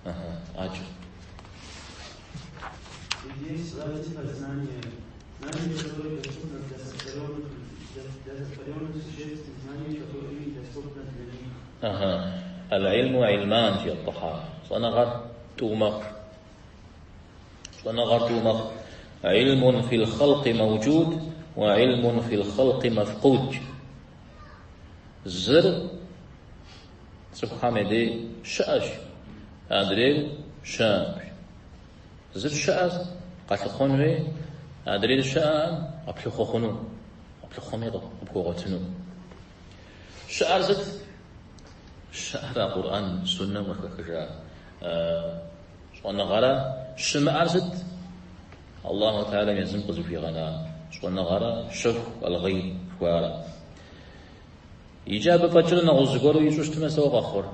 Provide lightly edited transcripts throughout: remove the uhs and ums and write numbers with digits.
Ыхьы, адэкӏэ. Есть два типа знания. Знание, которое доступно для сотворенных, для сотворенных существ, и знание, которое недоступно для них. Ыхьы. Аль-илму илман, жи ат-Тахави. Щӏэныгъэр тӏу мэхъу. Щӏэныгъэр тӏу мэхъу. Илмун фил халкъи мауджуд, уа илмун фил халкъи мафкъуд. Зыр цӏыхухэм я дей щыӏэщ, адрейр щыӏэкъым. Зыр щыӏэщ, къэлъыхъуэн хуей, адрейр щыӏэкъым, къэплъыхъуэ хъуну, къэплъыхъуэми къыпхуэгъуэтыну. Щыӏэр сыт? Щыӏэр а Къурӏэн суннэм къыхэхыжа щӏэныгъэра? Щымыӏэр сыт? Аллаху Тэхьэлам езым къызыхуигъэна щӏэныгъэра, щэху, аль-гъейб жыхуаӏэра? Иджы абы фӏэкӏрэ нэгъуэщӏ зыгуэру ищӏу щытмэ, сэ къэхъур?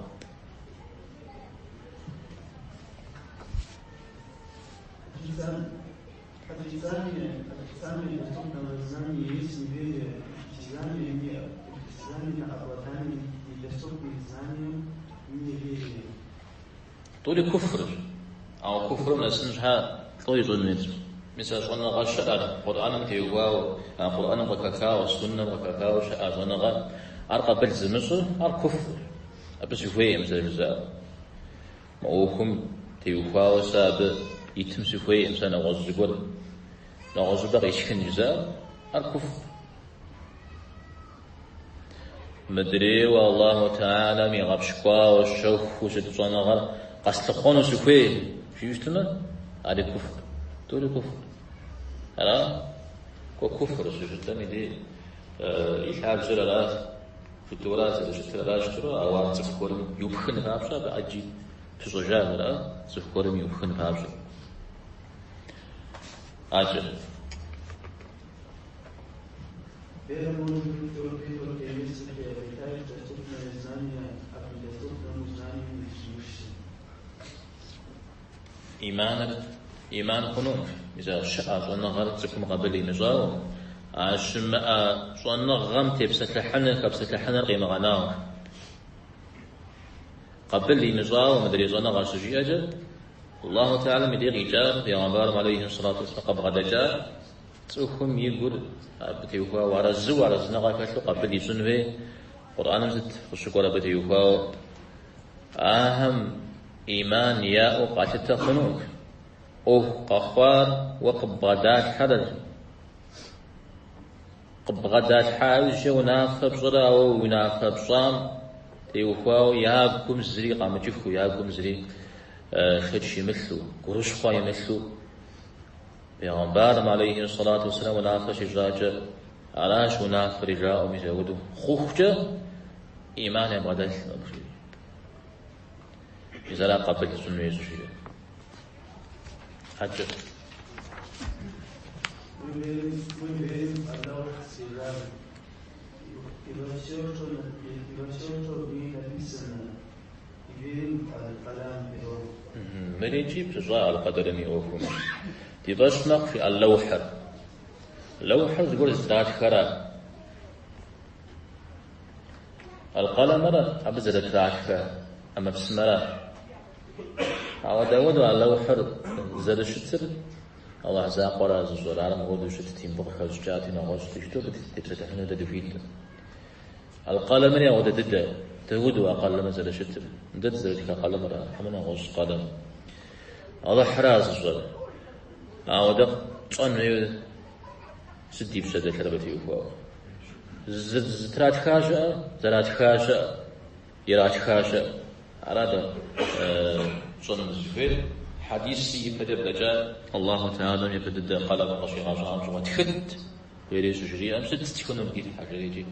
Отрицание доступного знания есть неверие, притязание на обладание недоступным знанием неверие. Тӏури куфрщ. Ауэ куфрым нэсын щхьэ лӏо ищӏэн хуейщ. Мис а щӏэныгъэ щыӏэр Къурӏэным теухуауэ, а Къурӏэным къыхэхауэ, суннэм къыхэхауэ щыӏэ щӏэныгъэ, ар къабыл зымыщӏыр, ар куфрщ. Абы сыхуейкъым сэ жызыӏэр. Мы ӏуэхум теухуауэ сэ абы итым сыхуейкъым, сэ нэгъуэщӏ зыгуэр, нэгъуэщӏыпӏэ къисхын жызыӏэр, ар куфр. Мыдрейуэ Аллаху Тэхьэлам игъэпщкӏуауэ щэхуу щыт щӏэныгъэр къэслъыхъуэну сыхуей жиӏэу щытмэ, ари куфр, тӏури куфр. Ара? Кӏуэ куфрщ жытӏэм и дей и лъабжьэр аращ, жытӏэурэ зэрыщытыр аращ жытӏэурэ, ауэ ар цӏыху гуэрым иупхын папщӏэ, абы ӏэджи пыщӏэжащ, ара? Цӏыху гуэрым иупхын папщӏэ. Адэкӏэ. Вера может быть только если приобретает доступное знание, а к недоступному знанию не стремишься. Иманыр иман хъуну, мис а щыӏэ щӏэныгъэр цӏыхум къабыл имыщӏауэ, а щымыӏэ щӏэныгъэм тепсэлъыхьыныр, хэпсэлъыхьыныр къимыгъэнауэ. Къабыл имыщӏауэ мыдрей щӏэныгъэр щыжиӏэкӏэ, Аллаху Тэхьэлам и дей къикӏар, Пейгъэмбарым алейхи сэлату уэсселам къыбгъэдэкӏар, Цӏыхум и гур абы теухуауэ арэзыуэ, арэзыныгъэ хэлъу къабыл ищӏын хуей. Къурӏэным сыт къыщыкӏуэр абы теухуауэ? Ахэм ӏиман яӏэу къалъытэ хъуну? ӏуэху къэхъуар уэ къыббгъэдалъхьэрэ? Къыббгъэдалъхьа иужькӏэ унафэ пщӏырэ, ауэ унафэ пщӏам теухуауэ я гум зыри къамыкӏыхыу, я гум зыри шэч имылъу, гурыщхъуэ имылъу, Пейгъэмбарым алейхи сэлату уэсселам унафэ щищӏакӏэ, аращ унафэри жаӏэу мис апхуэдэу хъухукӏэ ӏиман ябгъэдэлъкъым абы жиӏэри. Мис ара къабыл щӏын хуейщ жиӏэри. Адэкӏэ. Мы верим в Аллах скрижали и во все, что и во все, что в ней написано, и верим в Аль-Калам перо. Мыри икӏи пыщӏа Аль-Къэдэрым и ӏуэхум. Ди фӏэщ мэхъу жи Аль-Лэухьыр. Лэухьыр зыгуэр зытратхэра? Аль-Къалэмыр абы зэрытратхэ ӏэмэпсымэра? Ауэ дауэдэу а лэухьыр зэрыщытыр Аллахь закъуэра зыщӏэр, ар мыуэдэу щытти, мыбы къыхэщӏыкӏати, нэгъуэщӏти жытӏэу абы тепсэлъыхьыну дэ дыхуиткъым. Аль-Къалэмри ауэдэ дыдэ, дауэдэу а къалэмыр зэрыщытыр? Дэ дызэрытхэ къалэмыра, хьэмэ нэгъуэщӏ къалэм? Алыхьыра зыщӏэр. Ауэ дэ тщӏэн хуейуэ сыт ди пщэ дэлъыр абы теухуауэ? Зытратха щыӏэ, зэратха щыӏэ, иратха щыӏэ. Ара дэ тщӏэну дызыхуейр? Хьэдиси ипэкӏэ блэкӏа Аллаху Тэхьэлам япэ дыдэ къалэмыр къыщигъэщӏам щыгъуэ тхыт. Жери щыжриӏэм, сыт стхынур ди Тхьэ, жери икӏи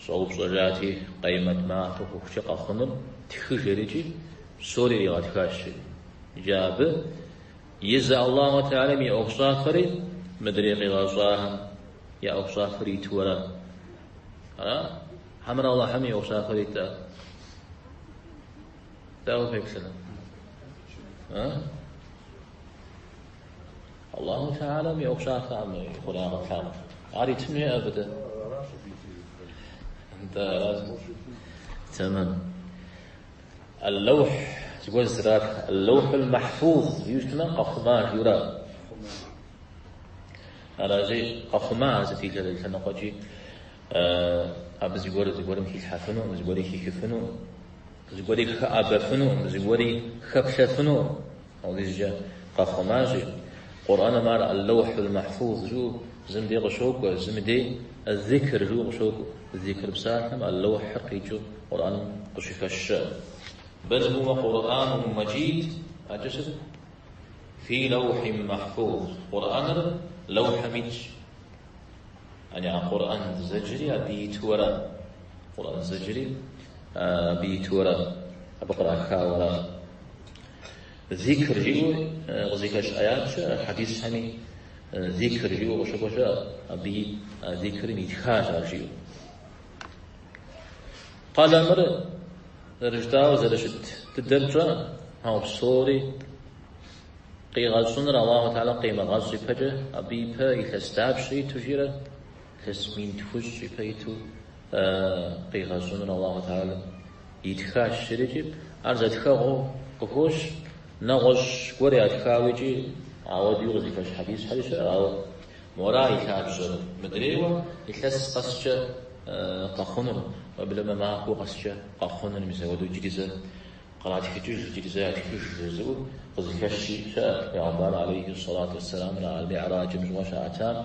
щӏэупщӏэжати, къемэт махуэ хъухукӏэ къэхъунур тхы, жери икӏи псори иригъэтхащ, жери. Иджы абы езы Аллаху Тэхьэлам и ӏуэхущӏафэри мыдрей къигъэщӏахэм я ӏуэхущӏафэри иту ара? Ара? Хьэмэрэ Аллахьым и ӏуэхущӏафэр ит-тӏэ? Дауэ феплърэ? А? Аллаху Тэхьэлам и ӏуэхущӏафэхэм и хъуреягъыр тлъагъур. Ар итын хуей абы дэ. Нтӏэ, аращ. Тэмэм. Аль-Лэухь зыгуэр зытратх Лэухьул Махьфуз жиӏэу щытмэ, къэхъума жиӏэура. Аращи, къэхъума ар сыт и лъэныкъуэкӏи абы зыгуэр зыгуэрым хилъхьэфынукъым, зыгуэри хихыфынукъым, зыгуэри хэӏэбэфынукъым, зыгуэри хэплъэфынукъым. Апхуэдизкӏэ къэхъумащи, Къурӏэным ар Аль-Лэухьул Махьфуз жиӏэу зым дей къыщокӏуэ, зым дей Зикр жиӏэу къыщокӏуэ. Зикр псалъэм Аль-Лэухьыр къикӏыу Къурӏэным къыщыхэщ щыӏэ. Бэл хууэ Къурӏану Мэджид, адэкӏэ сыт? Фи лэухьин махьфуз. Къурӏэныр лэухьым итщ. Яни а Къурӏэн дызэджэри абы иту ара? Къурӏэн дызэджэри абы иту ара? Абы кърахауэ ара? Зикр жиӏэу къызыхэщ ӏэят щыӏэ, хьэдисхэми зикр жиӏэу къыщыкӏуэ щыӏэ, абы а зикрым итхащ ар жиӏэу. Къалэмыр зэрыжытӏауэ зэрыщыт дыдэр тщӏэкъым, ауэ псори къигъэщӏыныр Аллаху Тэхьэлэ къимыгъэщӏ ипэкӏэ, абы ипэ илъэс дапщэ иту жиӏэрэ, илъэс 1000 ипэ иту къигъэщӏыныр Аллаху Тэхьэлэ итхащ жиӏэрикӏи, ар зэтхэгъуэу къыхощ, нэгъуэщӏ гуэр ятхауэ икӏи ауэдэуи къызыхэщ хьэдисхэри щыӏэ, ауэ мора и лъабжьэр мыдрейуэ илъэс къэскӏэ къэхъунур, уеблэмэ махуэ къэскӏэ къэхъунур, мис ауэдэу иджыри зэ къратхыкӏыж, иджыри зэ ятхыж жызыӏэу къызыхэщи щыӏэ. Пегъэмбар алейхи сэлату уэсселамыр аль-Миӏраджым щыгъуэ щаӏэтам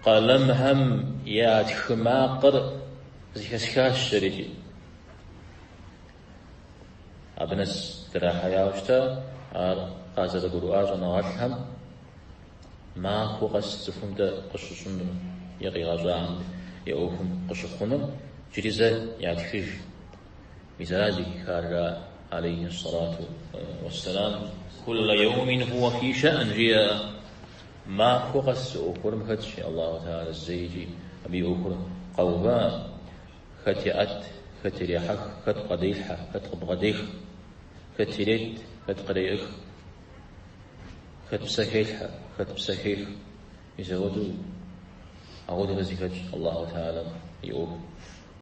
къалэмхэм я тхы макъыр зэхэсхащ жиӏэрикӏи. Абы нэс драхьеяуэ щыта, ар къазэрыгурыӏуа щӏэныгъэлӏхэм махуэ къэс цӏыхум дэ къыщыщӏынур е къигъэщӏахэм я ӏуэхум къыщыхъунур иджыри зэ ятхыж. Мис ара зэхихар жаӏэ, алейхи сэлату уэсселам, куллэ еумин хуа фи шэӏн жиӏэ, махуэ къэс зы ӏуэху гуэрым хэтщ, Аллаху Тэхьэлэ зэикӏи абы и ӏуэхур къэува. Хэт еӏэт, хэт ирехьэх, хэт бгъэделъхьэ, хэт къыбгъэдех, хэт ирет, хэт къреӏых, хэт псэ хелъхьэ, хэт псэ хех. Мис ауэдэу, ауэдэурэ зэхэтщ Аллаху Тэхьэлэм и ӏуэху.